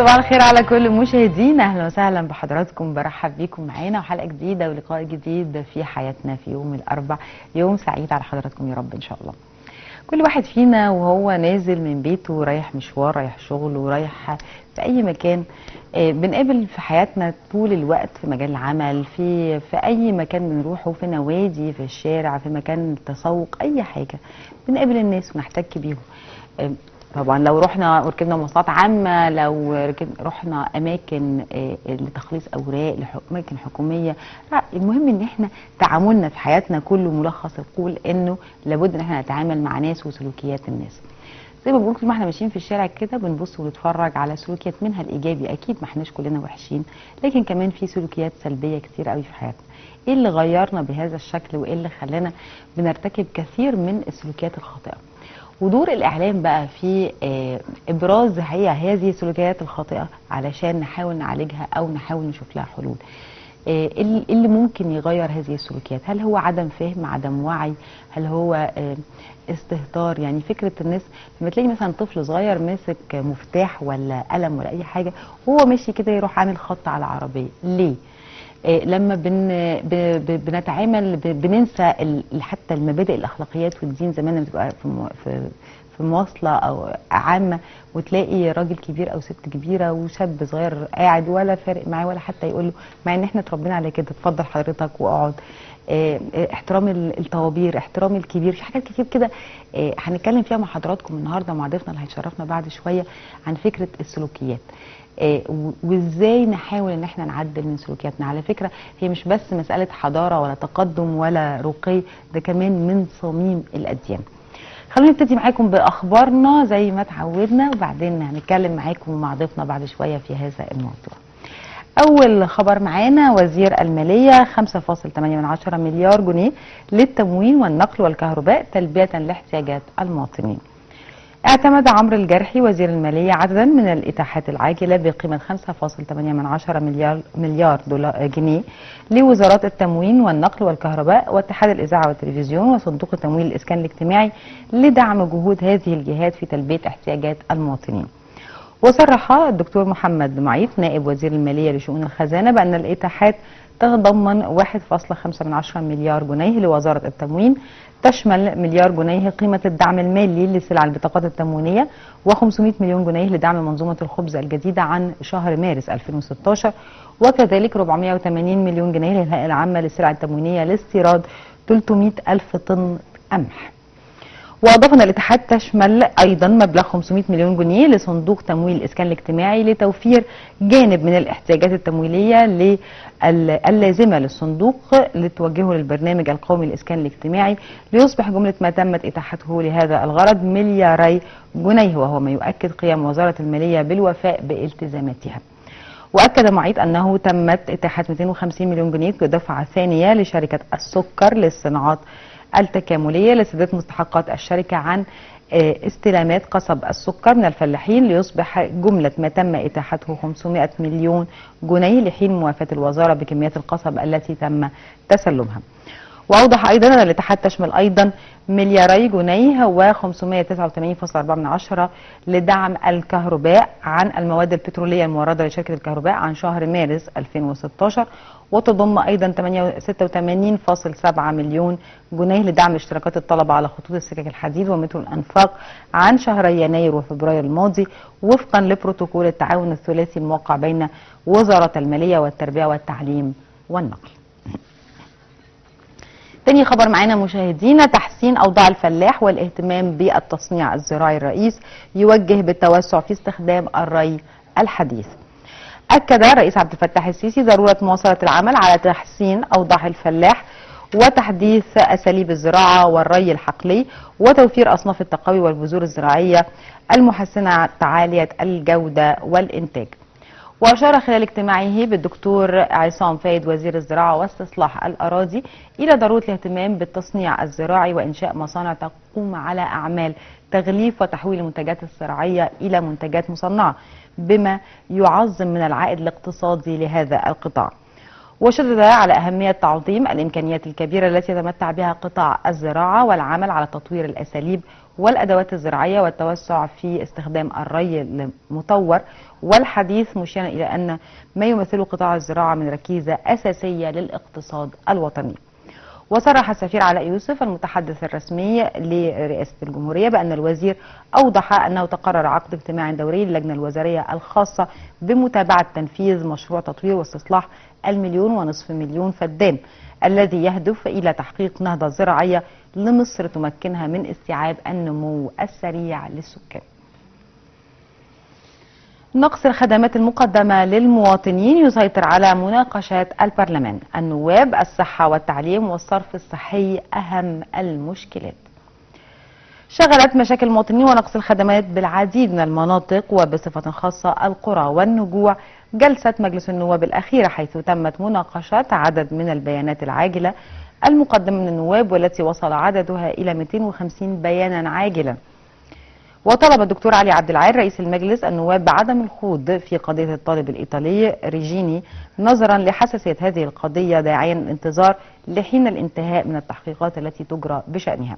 صباح الخير على كل مشاهدينا، اهلا وسهلا بحضراتكم. برحب بيكم معانا وحلقه جديدة ولقاء جديد في حياتنا في يوم الاربع. يوم سعيد على حضراتكم يا رب ان شاء الله. كل واحد فينا وهو نازل من بيته رايح مشوار، رايح شغل، ورايح في اي مكان، بنقابل في حياتنا طول الوقت في مجال العمل، في اي مكان بنروحه، في نوادي، في الشارع، في مكان التسوق، اي حاجة بنقابل الناس ونحتك بيهم. طبعا لو رحنا وركبنا مواصلات عامة، لو رحنا اماكن لتخليص اوراق، لاماكن حكومية، المهم ان احنا تعاملنا في حياتنا كله ملخص القول انه لابد ان احنا نتعامل مع ناس وسلوكيات الناس. زي ما بنقول طول ما احنا ماشيين في الشارع كده بنبص ونتفرج على سلوكيات، منها الايجابي، اكيد ما احناش كلنا وحشين، لكن كمان في سلوكيات سلبية كتير قوي في حياتنا. ايه اللي غيرنا بهذا الشكل وايه اللي خلانا بنرتكب كثير من السلوكيات الخاطئة؟ ودور الإعلام بقى في إبراز هذه السلوكيات الخاطئة علشان نحاول نعالجها أو نحاول نشوف لها حلول. إيه اللي ممكن يغير هذه السلوكيات؟ هل هو عدم فهم، عدم وعي؟ هل هو استهتار؟ يعني فكرة الناس لما تلاقي مثلا طفل صغير ماسك مفتاح ولا قلم ولا أي حاجة وهو ماشي كده يروح عامل خط على العربية، ليه؟ لما بنتعامل بننسى حتى المبادئ الاخلاقيات والدين. زمان لما تبقى في مواصلة او عامة وتلاقي راجل كبير او ست كبيرة وشاب صغير قاعد ولا فارق معاه ولا حتى يقول له، مع ان احنا اتربينا على كده، اتفضل حضرتك واقعد. احترام الطوابير، احترام الكبير، في حاجات كتير كده هنتكلم فيها مع حضراتكم النهارده مع ضيفنا اللي هيشرفنا بعد شوية عن فكرة السلوكيات، وازاي نحاول ان احنا نعدل من سلوكياتنا. على فكرة هي مش بس مسألة حضارة ولا تقدم ولا رقي، ده كمان من صميم الأديان. خلونا نبتدي معاكم بأخبارنا زي ما تعودنا، وبعدين هنتكلم معاكم ومع ضيفنا بعد شوية في هذا الموضوع. أول خبر معانا، وزير المالية 5.8 مليار جنيه للتموين والنقل والكهرباء تلبية لاحتياجات المواطنين. اعتمد عمرو الجرحي وزير المالية عددا من الإتاحات العاجلة بقيمة 5.8 مليار دولار جنيه لوزارات التموين والنقل والكهرباء واتحاد الإذاعة والتلفزيون وصندوق تمويل الإسكان الاجتماعي لدعم جهود هذه الجهات في تلبية احتياجات المواطنين. وصرح الدكتور محمد معيط نائب وزير المالية لشؤون الخزانة بأن الإتاحات تتضمن 1.5 مليار جنيه لوزارة التموين، تشمل مليار جنيه قيمة الدعم المالي لسلع البطاقات التموينية و500 مليون جنيه لدعم منظومة الخبز الجديدة عن شهر مارس 2016، وكذلك 480 مليون جنيه للهيئة العامة للسلع التموينية لاستيراد 300 ألف طن قمح. وأضاف أن الاتحاد تشمل أيضا مبلغ 500 مليون جنيه لصندوق تمويل الإسكان الاجتماعي لتوفير جانب من الاحتياجات التمويلية اللازمة للصندوق لتوجهه للبرنامج القومي للإسكان الاجتماعي، ليصبح جملة ما تمت إتاحته لهذا الغرض ملياري جنيه، وهو ما يؤكد قيام وزارة المالية بالوفاء بالتزاماتها. وأكد معيط أنه تمت إتاحة 250 مليون جنيه كدفعة ثانية لشركة السكر للصناعات التكاملية لسداد مستحقات الشركة عن استلامات قصب السكر من الفلاحين، ليصبح جملة ما تم إتاحته 500 مليون جنيه لحين موافاة الوزارة بكميات القصب التي تم تسلمها. وأوضح أيضا أن الاتحاد تشمل أيضا ملياري جنيه و589.4 لدعم الكهرباء عن المواد البترولية الموردة لشركة الكهرباء عن شهر مارس 2016، وتضم أيضا 86.7 مليون جنيه لدعم اشتراكات الطلبة على خطوط السكك الحديد ومترو الأنفاق عن شهري يناير وفبراير الماضي، وفقا لبروتوكول التعاون الثلاثي الموقع بين وزارة المالية والتربية والتعليم والنقل. تاني خبر معانا مشاهدينا، تحسين أوضاع الفلاح والاهتمام بالتصنيع الزراعي الرئيس يوجه بالتوسع في استخدام الري الحديث. أكد الرئيس عبد الفتاح السيسي ضرورة مواصلة العمل على تحسين أوضاع الفلاح وتحديث أساليب الزراعة والري الحقلي وتوفير أصناف التقوي والبذور الزراعية المحسنة عالية الجودة والإنتاج. وأشار خلال اجتماعه بالدكتور عصام فايد وزير الزراعة واستصلاح الأراضي إلى ضرورة الاهتمام بالتصنيع الزراعي وإنشاء مصانع تقوم على أعمال تغليف وتحويل المنتجات الزراعية إلى منتجات مصنعة، بما يعظم من العائد الاقتصادي لهذا القطاع. وشدد على أهمية تعظيم الإمكانيات الكبيرة التي يتمتع بها قطاع الزراعة والعمل على تطوير الأساليب والأدوات الزراعية والتوسع في استخدام الري المطور والحديث، مشيرا إلى أن ما يمثله قطاع الزراعة من ركيزة أساسية للاقتصاد الوطني. وصرح السفير علاء يوسف المتحدث الرسمي لرئاسة الجمهورية بأن الوزير أوضح أنه تقرر عقد اجتماع دوري للجنة الوزارية الخاصة بمتابعة تنفيذ مشروع تطوير واستصلاح 1.5 مليون فدان الذي يهدف إلى تحقيق نهضة زراعية لمصر تمكنها من استيعاب النمو السريع للسكان. نقص الخدمات المقدمة للمواطنين يسيطر على مناقشات البرلمان. النواب: الصحة والتعليم والصرف الصحي أهم المشكلات. شغلت مشاكل المواطنين ونقص الخدمات بالعديد من المناطق وبصفة خاصة القرى والنجوع جلسة مجلس النواب الأخيرة، حيث تمت مناقشة عدد من البيانات العاجلة المقدمة من النواب والتي وصل عددها إلى 250 بيانا عاجلا. وطلب الدكتور علي عبد العال رئيس المجلس النواب بعدم الخوض في قضية الطالب الإيطالي ريجيني نظرا لحساسية هذه القضية، داعيا الانتظار لحين الانتهاء من التحقيقات التي تجرى بشأنها.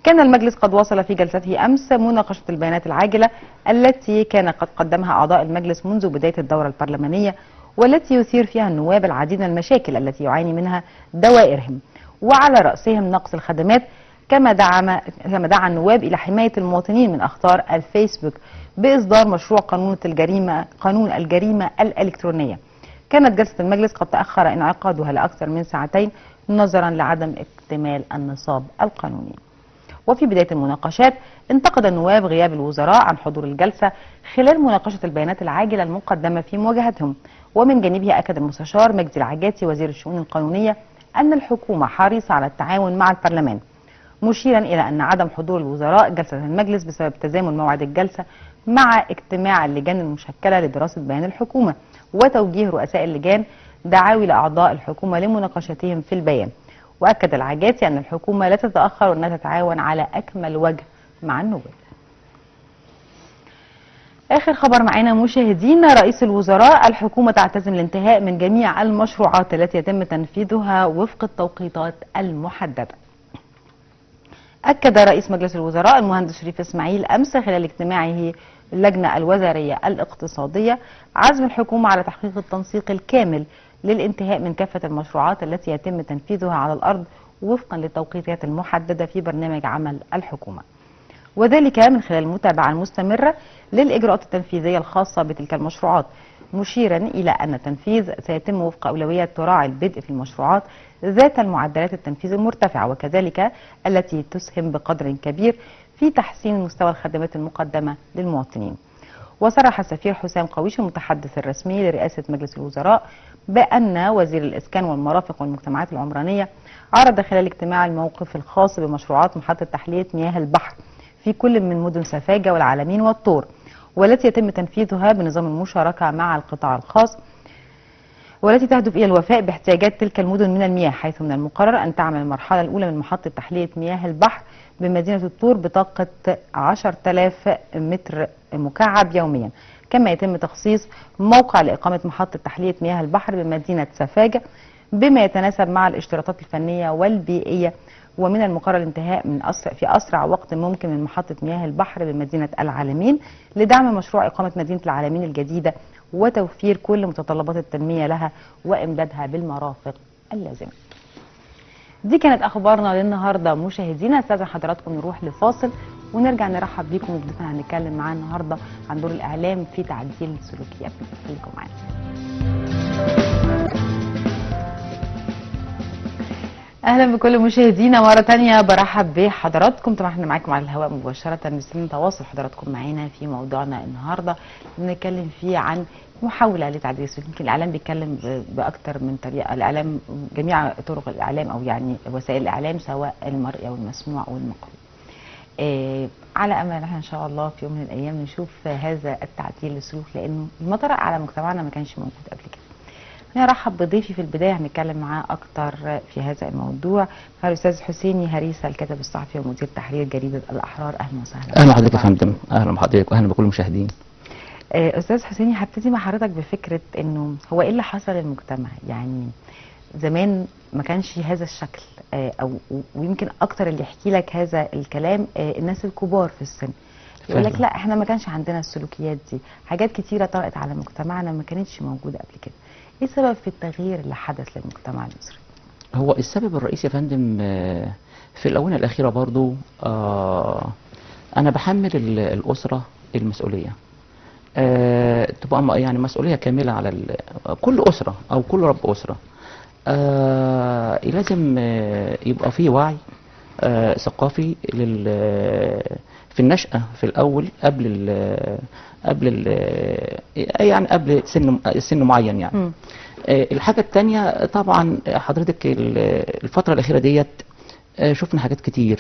كان المجلس قد واصل في جلسته أمس مناقشة البيانات العاجلة التي كان قد قدمها أعضاء المجلس منذ بداية الدورة البرلمانية، والتي يثير فيها النواب العديد من المشاكل التي يعاني منها دوائرهم، وعلى رأسهم نقص الخدمات. كما دعا النواب إلى حماية المواطنين من أخطار الفيسبوك بإصدار مشروع قانون الجريمة الإلكترونية. كانت جلسة المجلس قد تأخر انعقادها لأكثر من ساعتين نظرا لعدم اكتمال النصاب القانوني. وفي بداية المناقشات انتقد النواب غياب الوزراء عن حضور الجلسة خلال مناقشة البيانات العاجلة المقدمة في مواجهتهم. ومن جانبه أكد المستشار مجدي العجاتي وزير الشؤون القانونية أن الحكومة حريصة على التعاون مع البرلمان، مشيرا إلى أن عدم حضور الوزراء جلسة المجلس بسبب تزامن موعد الجلسة مع اجتماع اللجان المشكلة لدراسة بيان الحكومة وتوجيه رؤساء اللجان دعاوي لأعضاء الحكومة لمناقشتهم في البيان. وأكد العجاتي أن الحكومة لا تتأخر وأنها تتعاون على أكمل وجه مع النواب. آخر خبر معانا مشاهدينا، رئيس الوزراء: الحكومة تعتزم الانتهاء من جميع المشروعات التي يتم تنفيذها وفق التوقيتات المحددة. أكد رئيس مجلس الوزراء المهندس شريف إسماعيل أمس خلال اجتماعه اللجنة الوزارية الاقتصادية عزم الحكومة على تحقيق التنسيق الكامل للانتهاء من كافة المشروعات التي يتم تنفيذها على الأرض وفقا للتوقيتات المحددة في برنامج عمل الحكومة، وذلك من خلال المتابعة المستمرة للإجراءات التنفيذية الخاصة بتلك المشروعات، مشيرا إلى أن التنفيذ سيتم وفق أولويات تراعي البدء في المشروعات ذات المعدلات التنفيذ المرتفعة وكذلك التي تسهم بقدر كبير في تحسين مستوى الخدمات المقدمة للمواطنين. وصرح السفير حسام قويش المتحدث الرسمي لرئاسة مجلس الوزراء بأن وزير الإسكان والمرافق والمجتمعات العمرانية عرض خلال اجتماع الموقف الخاص بمشروعات محطة تحلية مياه البحر في كل من مدن سفاجة والعلمين والطور، والتي يتم تنفيذها بنظام المشاركة مع القطاع الخاص، والتي تهدف إلى الوفاء باحتياجات تلك المدن من المياه، حيث من المقرر أن تعمل المرحلة الأولى من محطة تحلية مياه البحر بمدينة الطور بطاقة 10,000 متر مكعب يوميا، كما يتم تخصيص موقع لإقامة محطة تحلية مياه البحر بمدينة سفاجة بما يتناسب مع الاشتراطات الفنية والبيئية. ومن المقرر الانتهاء في أسرع وقت ممكن من محطة مياه البحر بمدينة العلمين لدعم مشروع إقامة مدينة العلمين الجديدة وتوفير كل متطلبات التنمية لها وإمدادها بالمرافق اللازمة. دي كانت أخبارنا للنهاردة مشاهدينا. استاذن حضراتكم نروح لفاصل ونرجع نرحب بيكم وبضيفنا هنتكلم معاه النهارده عن دور الإعلام في تعديل سلوكياتنا. خليكم معانا. اهلا بكل مشاهدينا مرة تانية، برحب بحضراتكم. طبعا احنا معاكم على الهواء مباشره، مستنيين تواصل حضراتكم معانا في موضوعنا النهارده بنتكلم فيه عن محاولة لتعديل السلوك. يمكن الاعلام بيتكلم باكتر من طريقه، الاعلام جميع طرق الاعلام او يعني وسائل الاعلام سواء المرئي او المسموع او المقروء. على امل ان احنا ان شاء الله في يوم من الايام نشوف هذا التعديل للسلوك، لانه المطرق على مجتمعنا ما كانش موجود قبل كده. نرحب بضيفي في البداية هنتكلم معاه أكتر في هذا الموضوع، الأستاذ حسيني هريسة الكاتب الصحفي ومدير تحرير جريدة الأحرار. أهلا وسهلا. أهلا بحضرتك يا فندم، أهلا بحضرتك وأهلا بكل المشاهدين. أستاذ حسيني، هبتدي مع حضرتك بفكرة إنه هو إيه اللي حصل للمجتمع؟ يعني زمان ما كانش هذا الشكل، او ويمكن اكتر اللي يحكي لك هذا الكلام الناس الكبار في السن، يقول لك لا احنا ما كانش عندنا السلوكيات دي، حاجات كتيرة طرأت على مجتمعنا ما كانتش موجودة قبل كده. ايه السبب في التغيير اللي حدث للمجتمع المصري؟ هو السبب الرئيسي يا فندم في الآونة الأخيرة برضو أنا بحمل الأسرة المسؤولية، تبقى يعني مسؤولية كاملة على كل أسرة أو كل رب أسرة. لازم يبقى فيه وعي ثقافي في النشأة في الأول، قبل يعني قبل سن معين يعني. الحاجة التانية طبعا حضرتك الفترة الأخيرة ديت شفنا حاجات كتير،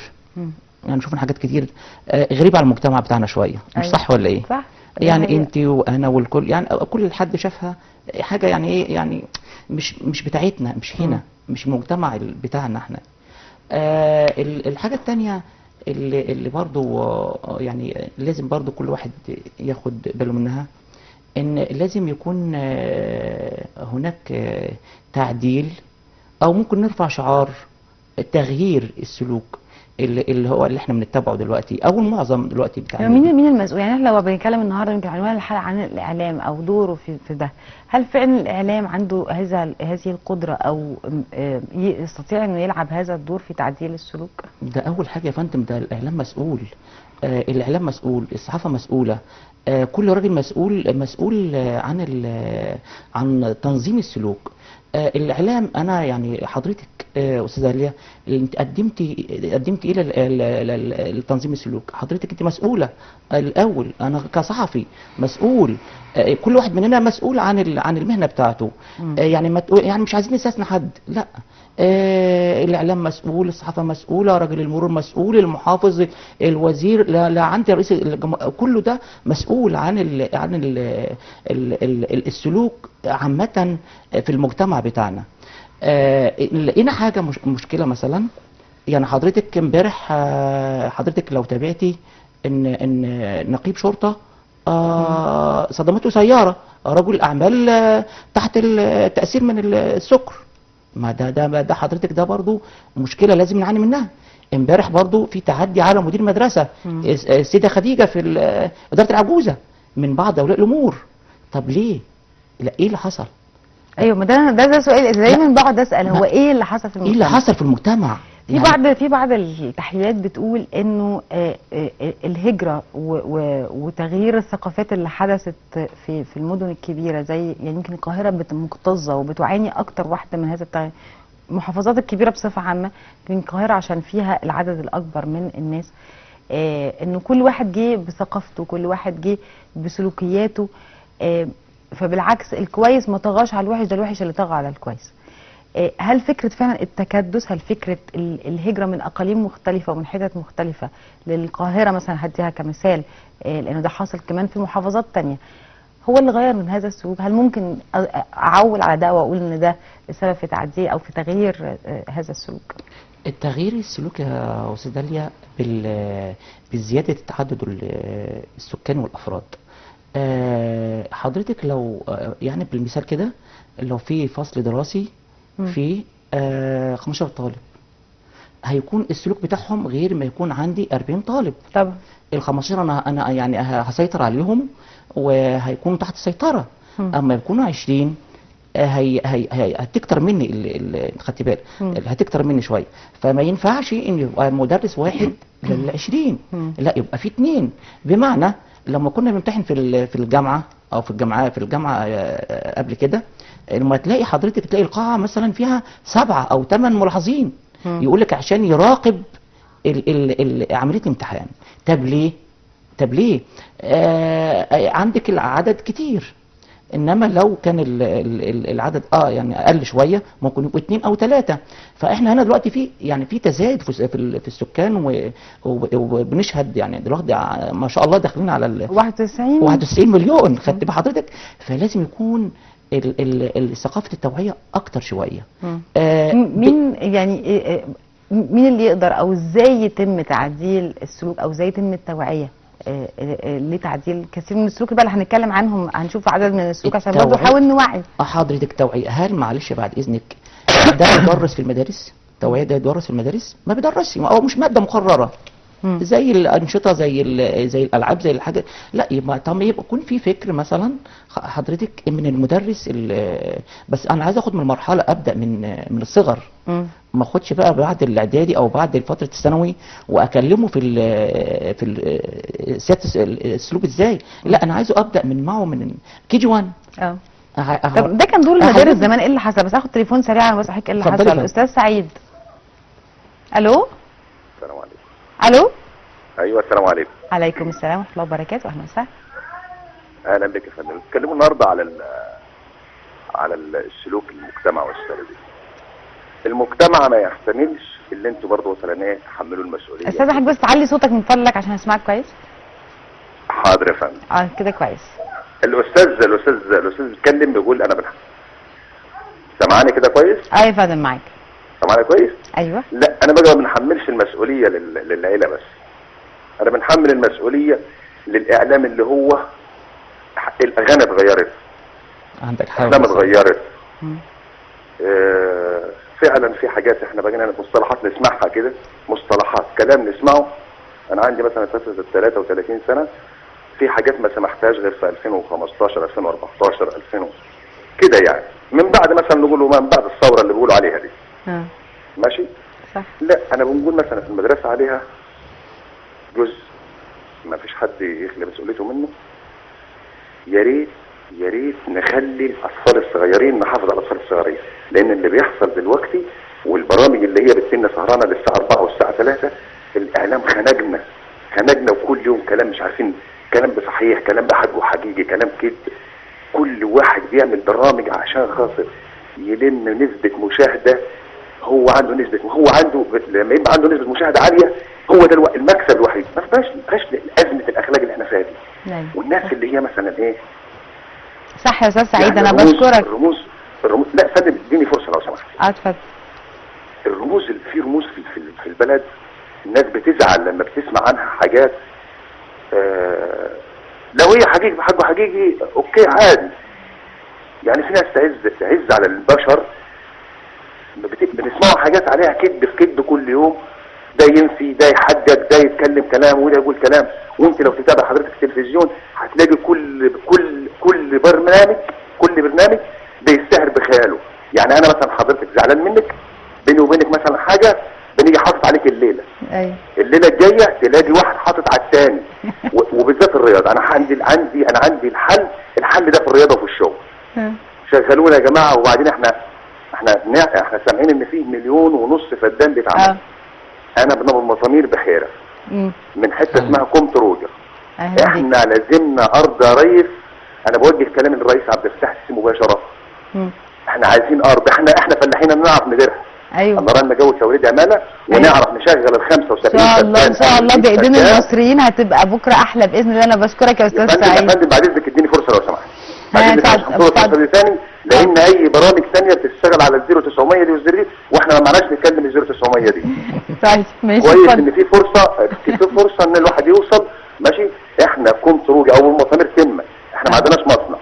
يعني شفنا حاجات كتير غريبة على المجتمع بتاعنا شوية، مش أيوة. صح ولا إيه؟ صح. يعني أنت وأنا والكل، يعني كل حد شافها حاجة يعني إيه، يعني مش بتاعتنا، مش هنا، مش المجتمع بتاعنا احنا. الحاجة التانية اللي برضو يعني لازم برضو كل واحد ياخد باله منها، إن لازم يكون هناك تعديل، أو ممكن نرفع شعار تغيير السلوك اللي هو اللي احنا بنتبعه دلوقتي، او المعظم دلوقتي بتاع. مين المسؤول؟ يعني احنا لو بنتكلم النهارده يمكن عنوان الحلقة عن الاعلام او دوره في ده، هل فعلا الاعلام عنده هذه القدرة او يستطيع انه يلعب هذا الدور في تعديل السلوك؟ ده اول حاجة يا فندم، ده الاعلام مسؤول، الاعلام مسؤول، الصحافة مسؤولة، كل راجل مسؤول عن تنظيم السلوك. الاعلام، انا يعني حضرتك استاذه ليا، انت قدمتي الى لتنظيم السلوك، حضرتك انت مسؤولة الاول، انا كصحفي مسؤول، كل واحد مننا مسؤول عن المهنة بتاعته. يعني يعني مش عايزين نستثني حد، لا، الاعلام مسؤول، الصحافة مسؤولة، راجل المرور مسؤول، المحافظ، الوزير، لا عندي رئيس كله ده مسؤول عن ال عن ال ال السلوك عامة في المجتمع بتاعنا. لقينا حاجة مشكلة مثلا، يعني حضرتك امبارح حضرتك لو تابعتي ان نقيب شرطه صدمته سيارة، رجل اعمال تحت التاثير من السكر، ما ده حضرتك ده برضو مشكلة لازم نعاني منها. امبارح برضو في تعدي على مدير مدرسه السيدة خديجة في ادارة العجوزة من بعض اولياء الامور. طب ليه؟ لا، ايه اللي حصل؟ ايوه، ما ده سؤال دايما بقعد اسال، هو ايه اللي حصل في المجتمع؟ ايه اللي حصل في المجتمع؟ في يعني بعض التحليلات بتقول انه الهجرة وتغيير الثقافات اللي حدثت في المدن الكبيرة، زي يعني يمكن القاهرة مكتظه وبتعاني اكتر واحدة من هذا التغيير، المحافظات الكبيرة بصفة عامة، من القاهرة عشان فيها العدد الاكبر من الناس، انه كل واحد جه بثقافته، كل واحد جه بسلوكياته، فبالعكس الكويس ما طغاش على الوحش، ده الوحش اللي طغى على الكويس. هل فكرة فعلا التكدس، هل فكرة الهجرة من أقاليم مختلفة ومن حتت مختلفة للقاهرة مثلا، هديها كمثال لأنه ده حاصل كمان في محافظات تانية، هو اللي غير من هذا السلوك؟ هل ممكن أعول على ده وأقول إن ده السبب في تعديل أو في تغيير هذا السلوك؟ التغيير السلوك يا أستاذ داليا بزيادة تعدد السكان والأفراد. حضرتك لو يعني بالمثال كده، لو في فصل دراسي في 15 طالب، هيكون السلوك بتاعهم غير ما يكون عندي 40 طالب. طبعا ال 15 انا يعني هسيطر عليهم وهيكونوا تحت السيطرة. اما يكونوا 20 هي هي هي هتكتر مني، خدت بالك، هتكتر مني شوية، فما ينفعش ان يبقى مدرس واحد لل 20، لا يبقى في 2. بمعنى لما كنا بنمتحن في الجامعة او في الجامعة قبل كده، لما تلاقي حضرتك تلاقي القاعة مثلا فيها 7 أو 8 ملاحظين، يقول لك عشان يراقب عملية الامتحان. طب ليه؟ طب ليه؟ عندك العدد كتير، انما لو كان العدد يعني اقل شوية ممكن يبقوا 2 أو 3. فاحنا هنا دلوقتي في يعني في تزايد في السكان، وبنشهد يعني دلوقتي ما شاء الله داخلين على 91 مليون، خدت بحضرتك. فلازم يكون ثقافة التوعية اكتر شوية. مين يعني مين اللي يقدر او ازاي يتم تعديل السلوك او ازاي يتم التوعية لتعديل كثير من السلوك بقى اللي هنتكلم عنهم، هنشوف عدد من السلوك عشان برضه نحاول نوعي. حضرتك توعيه، هل معلش بعد اذنك ده يدرس في المدارس، التوعية ده يدرس في المدارس؟ ما بيدرسش، هو مش مادة مقررة زي الانشطة، زي الالعاب، زي الحاجة. لا، يبقى طب يبقى يكون في فكر مثلا حضرتك من المدرس. بس انا عايز اخد من المرحلة، ابدا من الصغر، ما اخدش بقى بعد الاعدادي او بعد فترة الثانوي واكلمه في ال في ال سياسة الاسلوب ازاي. لا، انا عايزه ابدا من معه من KG 1. طب ده كان دور المدارس زمان، ايه اللي حصل؟ بس اخد تليفون سريعا بس احكي ايه اللي حصل. استاذ سعيد، الو. السلام عليكم. الو. ايوه، السلام عليكم. عليكم السلام ورحمة الله وبركاته، اهلا وسهلا. اهلا بك يا فندم. بتتكلموا النهارده على السلوك المجتمع والسلبي. المجتمع ما يحتملش اللي انتوا برضه مثلا ايه تحملوا المسؤولية. استاذ احمد، بس تعلي صوتك من فضلك عشان اسمعك كويس. حاضر يا فندم. كده كويس. الاستاذ بيتكلم بيقول انا سامعاني كده كويس؟ ايوه يا فندم معاك. سامعاني كويس؟ ايوه. لا، انا بقى ما بنحملش المسؤولية للعيلة بس، انا بنحمل المسؤولية للاعلام اللي هو الاغاني اتغيرت، عندك حاجة الافلام اتغيرت. فعلا في حاجات احنا بقينا مصطلحات نسمعها كده، مصطلحات كلام نسمعه. انا عندي مثلا فترة 33 سنة، في حاجات ما سمحتهاش غير في 2015 2014 2000 كده، يعني من بعد مثلا نقول من بعد الثورة اللي بيقولوا عليها دي. ماشي؟ صح. لا، انا بنقول مثلا في المدرسة عليها جزء ما فيش حد يخلي مسؤوليته منه. يا ريت يا ريت نخلي الاطفال الصغيرين، نحافظ على الاطفال الصغيرين، لان اللي بيحصل دلوقتي والبرامج اللي هي بتسن سهرانة للساعة 4 والساعة 3، الاعلام خنجنا خنجنا، وكل يوم كلام مش عارفين، كلام بصحيح، كلام بحق وحقيقي، كلام كذب. كل واحد بيعمل برامج عشان خاطر يلم نسبه مشاهده. هو عنده نسبه، هو عنده لما يبقى عنده نسبه مشاهده عالية هو ده المكسب الوحيد. ما فيهاش ازمة الاخلاق اللي احنا فيها دي. والناس اللي هي مثلا ايه. صح يا استاذ سعيد، يعني انا بشكرك. الرموز لا فندم، اديني فرصة لو سمحت. اتفضل. الرموز، في رموز في البلد الناس بتزعل لما بتسمع عنها حاجات. لو هي حقيقي بحقه حقيقي okay عادي، يعني في ناس تعز على البشر، بنسمعوا حاجات عليها كذب في كذب كل يوم، ده ينفي، ده يحجج، ده يتكلم كلام، وده يقول كلام. وانت لو تتابع حضرتك التلفزيون هتلاقي كل كل كل برنامج، كل برنامج بيستهر بخياله. يعني انا مثلا حضرتك زعلان منك، بيني وبينك مثلا حاجة، بنيجي حاطط عليك الليلة. ايوه. الليلة الجاية تلاقي واحد حاطط على الثاني. وبالذات الرياضة، انا عندي انا عندي الحل ده في الرياضة وفي الشغل. شغلونا يا جماعة. وبعدين احنا سامعين ان في 1.5 مليون فدان بيتعمل. انا بنبقى المسامير بحيرة من حتة اسمها كومتروجر. احنا لازمنا ارض يا ريس. انا بوجه كلام للرئيس عبد الفتاح السيسي مباشرة. احنا عايزين ارض، احنا فلاحين نعرف نديرها. ايوه. الله رنا جو توليد عماله ونعرف نشغل ال 75. ان شاء الله، ان شاء الله بايدين المصريين هتبقى بكره احلى باذن الله. انا بشكرك يا استاذ سعيد. يا فندم بعد اذنك اديني فرصة لو سمحت. بعد اذنك ثاني، لان اي برامج ثانية بتشتغل على ال 0900 دي وال zero دي، واحنا ما معناش نتكلم ال 0900 دي. طيب ماشي. كويس ان في فرصة، في فرصة ان الواحد يوصل. ماشي. احنا في كومتروجي او المسامير تمه، احنا ما عندناش مصنع.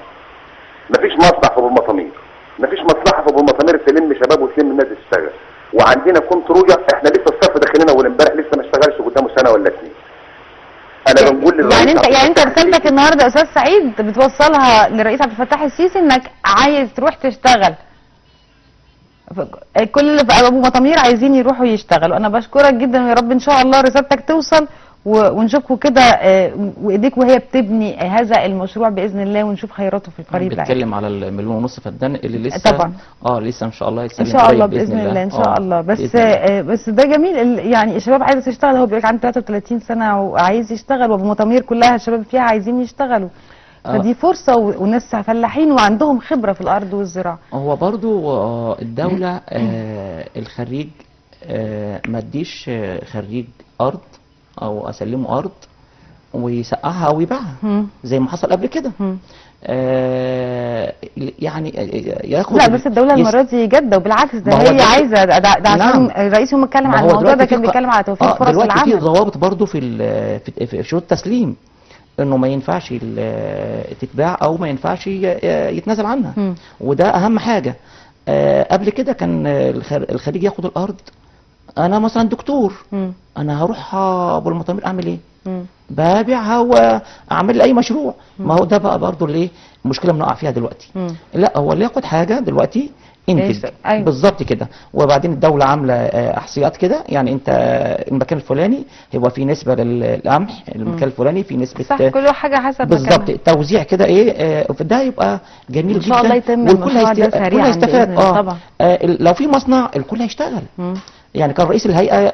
مفيش مصنع في ابو المسامير، مفيش مصلحة في ابو المسامير تلم شباب وتلم الناس تشتغل. وعندنا كومتروجي احنا لسه الصف داخلين اول امبارح، لسه ما اشتغلش قدامه سنة ولا اتنين. انا بنقول للرئيس، يعني انت رسالتك النهارده يا استاذ سعيد بتوصلها للرئيس عبد الفتاح السيسي انك عايز تروح تشتغل. كل اللي في ابو مطامير عايزين يروحوا يشتغلوا. انا بشكرك جدا، ويا رب ان شاء الله رسالتك توصل ونشوفكم كده وايديك وهي بتبني هذا المشروع باذن الله، ونشوف خيراته في القريب. بنتكلم على 1.5 مليون فدان اللي لسه طبعا لسه ان شاء الله ان شاء الله باذن الله. ان شاء الله. بس بس ده جميل، يعني الشباب عايزه تشتغل. هو بيقول لك عنده 33 سنة وعايز يشتغل، وابو مطامير كلها الشباب فيها عايزين يشتغلوا. فدي فرصة، وناس فلاحين وعندهم خبره في الارض والزراعة. هو برضو الدولة الخريج ما تديش خريج ارض او اسلمه ارض ويسقعها او يبيعها زي ما حصل قبل كده. يعني ياخد. لا بس الدولة المرة دي جاده، وبالعكس ده هي عايزه ده عشان نعم. الرئيس يوم اتكلم عن الموضوع ده كان بيتكلم على توفير فرص العمل. دلوقتي في ضوابط برضو في شروط التسليم، انه ما ينفعش تتباع او ما ينفعش يتنازل عنها. وده اهم حاجة. قبل كده كان الخريج ياخد الارض. انا مثلا دكتور، انا هروح ابو المطامير اعمل ايه؟ ببيعها واعمل اي مشروع. ما هو ده بقى برضه الايه المشكلة اللي بنقع فيها دلوقتي. لا، هو اللي ياخد حاجة دلوقتي انتج. أيوة. بالظبط كده. وبعدين الدولة عامله احصائيات كده، يعني انت المكان الفلاني هيبقى فيه نسبه للقمح، المكان الفلاني فيه نسبه. صح، كل حاجة حسب بالظبط، توزيع كده ايه، ده يبقى جميل جدا. ان شاء الله يتم المشروع ده سريعا. الكل هيستفاد. طبعا. لو في مصنع الكل هيشتغل. يعني كان رئيس الهيئة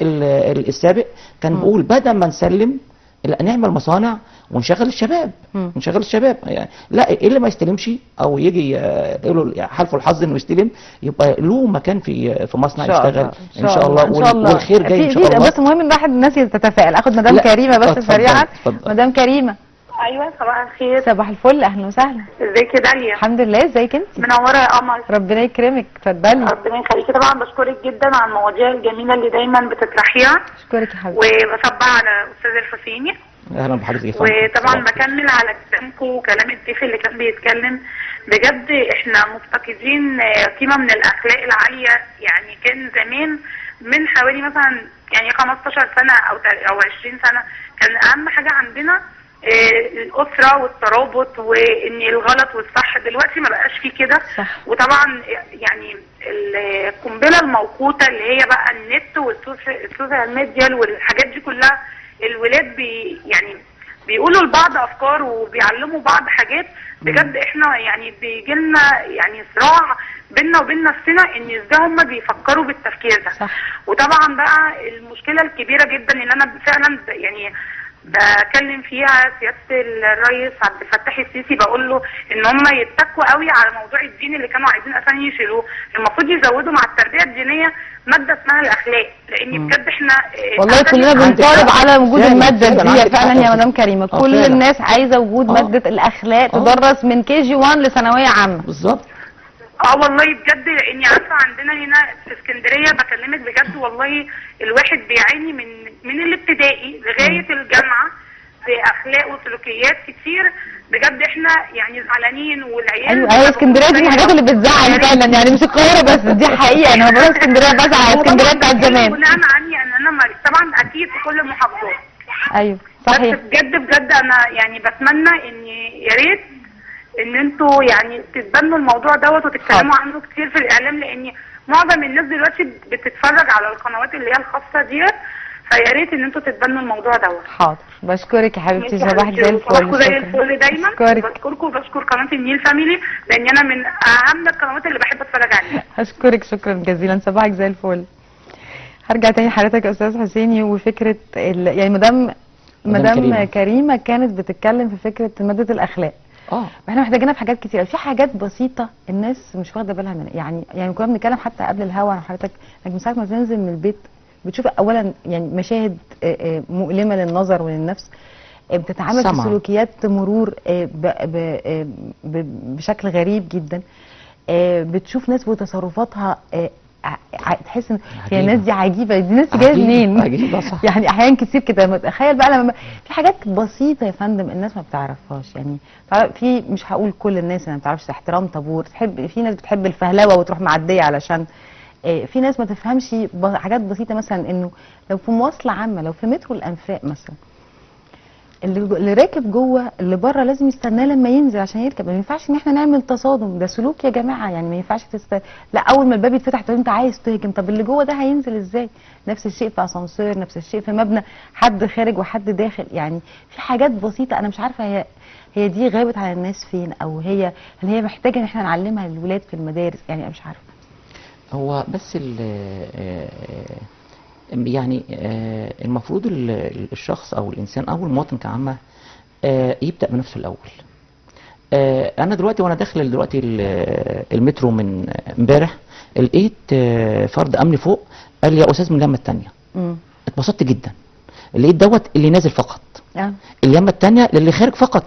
السابق كان بيقول بدل ما نسلم لا نعمل مصانع ونشغل الشباب. نشغل الشباب يعني. لا، اللي ما يستلمش او يجي له حالفه الحظ انه يستلم يبقى له مكان في مصنع يشتغل ان شاء الله. إن شاء الله والخير جاي ان شاء الله. بس المهم ان الواحد الناس تتفائل. اخد مدام كريمة بس سريعا. مدام كريمة. ايوه، صباح الخير. صباح الفل، اهلا وسهلا. ازيك يا داليا؟ الحمد لله، ازيك انت؟ منورة يا قمر. ربنا يكرمك، اتفضلي. ربنا يخليكي. طبعا بشكرك جدا على المواضيع الجميلة اللي دايما بتطرحيها. اشكرك يا حبيبتي. وبصبح على استاذ الحسيني. اهلا بحضرتك يا فندم. وطبعا بكمل على كلامكم وكلام الضيف اللي كان بيتكلم. بجد احنا مفتقدين قيمة من الاخلاق العالية. يعني كان زمان من حوالي مثلا يعني 15 سنة او 20 سنة كان اهم حاجة عندنا الاسرة والترابط وان الغلط والصح. دلوقتي ما بقاش فيه كده. وطبعا يعني القنبلة الموقوته اللي هي بقى النت وال social media والحاجات دي كلها، الولاد يعني بيقولوا لبعض افكار وبيعلموا بعض حاجات. بجد احنا يعني بيجي لنا يعني صراع بينا وبين نفسنا ان ازاي هم بيفكروا بالتفكير ده. صح. وطبعا بقى المشكلة الكبيرة جدا ان انا فعلا يعني بكلم فيها سيادة الرئيس عبد الفتاح السيسي، بقول له ان هم يتكوا قوي على موضوع الدين اللي كانوا عايزين اساسا يشيلوه. المفروض يزودوا مع التربية الدينية مادة اسمها الاخلاق، لان بجد احنا والله كلنا بنطالب على وجود المادة دي فعلا يا مدام كريمة. كل الناس عايزه وجود مادة الاخلاق تدرس من KG 1 لثانويه عامة. بالظبط. والله بجد، لاني عارفه عندنا هنا في اسكندرية، بكلمك بجد والله الواحد بيعاني من الابتدائي لغاية الجامعة في اخلاق وسلوكيات كتير. بجد احنا يعني زعلانين والعيال. ايوه اسكندرية دي الحاجات اللي بتزعل فعلا، يعني مش القاهرة بس، دي حقيقة. انا بروح اسكندرية بزعل، اسكندرية بتاعت زمان. بناء عني ان انا طبعا اكيد في كل المحافظات. ايوه صحيح. بس بجد بجد انا يعني بتمنى ان يا ريت ان انتوا يعني تتبنوا الموضوع دوت وتتكلموا عنه كتير في الاعلام، لان معظم الناس دلوقتي بتتفرج على القنوات اللي هي الخاصة ديت، فيا ريت ان انتوا تتبنوا الموضوع دوت. حاضر، بشكرك يا حبيبتي، صباحك زي الفل. صباحكم زي الفل دايما. بشكركم وبشكر قناة النيل فاميلي، لان انا من اهم القنوات اللي بحب اتفرج عليها. اشكرك شكرا جزيلا، صباحك زي الفل. هرجع تاني لحضرتك يا استاذ حسيني، وفكره يعني مدام كريمة كانت بتتكلم في فكرة مادة الاخلاق. واحنا محتاجينها في حاجات كتير، في حاجات بسيطة الناس مش واخده بالها منها. يعني كنا بنتكلم حتى قبل الهوا عن حضرتك انك من ساعة ما تنزل من البيت بتشوف اولا يعني مشاهد مؤلمة للنظر وللنفس، بتتعامل في سلوكيات مرور بشكل غريب جدا، بتشوف ناس وتصرفاتها تحس ان هي الناس دي عجيبة، دي ناس جاية منين؟ عجيبة صح. يعني احيانا كتير كده تخيل بقى لما في حاجات بسيطة يا فندم الناس ما بتعرفهاش. يعني في، مش هقول كل الناس ما بتعرفش احترام طابور، تحب في ناس بتحب الفهلوة وتروح معدية، علشان في ناس ما تفهمش حاجات بسيطة، مثلا انه لو في مواصلة عامة، لو في مترو الانفاق مثلا، اللي راكب جوه اللي بره لازم يستناه لما ينزل عشان يركب. ما ينفعش ان احنا نعمل تصادم، ده سلوك يا جماعة. يعني ما ينفعش لا اول ما الباب يتفتح طب انت عايز تهجم، طب اللي جوه ده هينزل ازاي؟ نفس الشيء في اسانسير، نفس الشيء في مبنى، حد خارج وحد داخل. يعني في حاجات بسيطة انا مش عارفه هي دي غابت على الناس فين، او هي هل هي محتاجه ان احنا نعلمها للولاد في المدارس؟ يعني انا مش عارفه. هو بس يعني المفروض الشخص او الانسان او المواطن كعامه يبدا بنفسه الاول. انا دلوقتي وانا داخل دلوقتي المترو من امبارح لقيت فرد امن فوق قال لي يا استاذ من اليمه الثانية. اتبسطت جدا، لقيت دوت اللي نازل فقط، اليمه الثانية للي خارج فقط.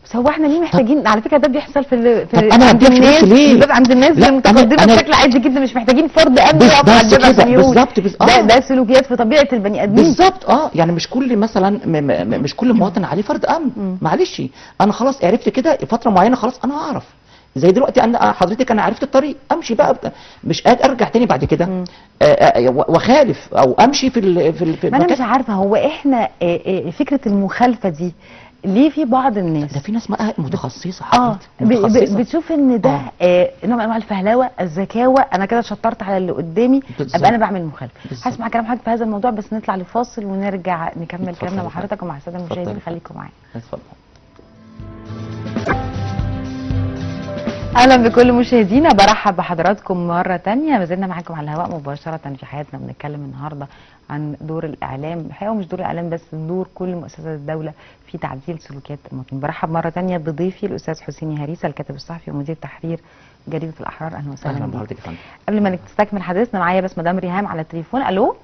بس هو احنا ليه محتاجين؟ على فكرة ده بيحصل في انا عند الناس، ليه؟ عند الناس المتقدمة بشكل عادي جدا، مش محتاجين فرد امن يقف على الباب عشان يقول. بالظبط. ده سلوكيات في طبيعة البني ادمين. بالظبط. يعني مش كل مثلا مش كل مواطن عليه فرد امن. معلش انا خلاص عرفت كده فترة معينة، خلاص انا هعرف زي دلوقتي انا حضرتك انا عرفت الطريق امشي بقى، مش قادر ارجع تاني بعد كده واخالف او امشي في ال في, في ما انا مش عارفه هو احنا فكرة المخالفة دي ليه في بعض الناس، ده في ناس متخصصة حضرتك متخصصة بتشوف ان ده نوع من انواع الفهلوة، الذكاوه، انا كده شطرت على اللي قدامي ابقى انا بعمل مخالفة. هسمع كلام حضرتك في هذا الموضوع، بس نطلع لفاصل ونرجع نكمل كلامنا مع حضرتك ومع السادة المشاهدين. خليكم معانا. اتفضل. اهلا بكل مشاهدينا، برحب بحضراتكم مرة تانية. ما زلنا معاكم على الهواء مباشرة في حياتنا، بنتكلم النهارده عن دور الاعلام الحقيقة، ومش دور الاعلام بس، دور كل مؤسسات الدولة في تعديل سلوكيات المواطنين. برحب مرة تانية بضيفي الاستاذ حسيني هريسه، الكاتب الصحفي ومدير تحرير جريدة الاحرار. اهلا وسهلا. اهلا بحضرتك يا فندم. قبل ما نستكمل حديثنا معايا بس مدام ريهام على التليفون. الو.